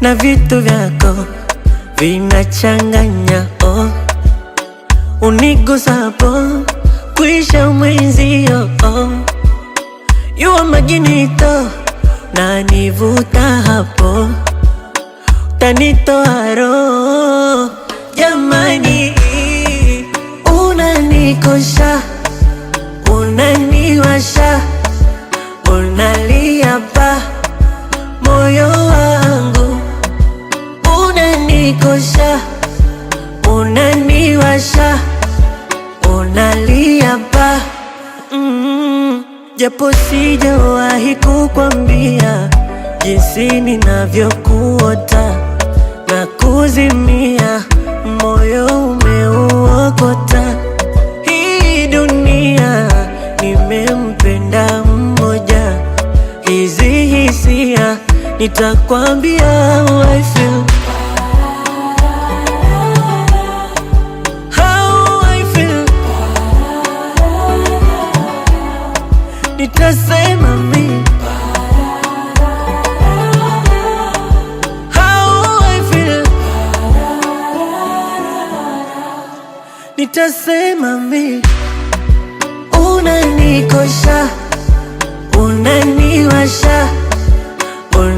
Na vitu vyako vinachanganya oh. Unigusapo kwisha mwenzio oh. Yua maginito na nivuta hapo, tanitoa roho jamani, unanikosha, unaniwasha, unalia pa moyo wangu, unanikosha, unaniwasha, unalia pa. Japo sijawahi kukwambia jinsi ninavyokuota na kuzimia, moyo umeuokota. Hii dunia nimempenda mmoja, hizi hisia nitakwambia how I feel. How I feel. Nitasema mi how I feel. Nitasema mi unanikosha, unaniwasha,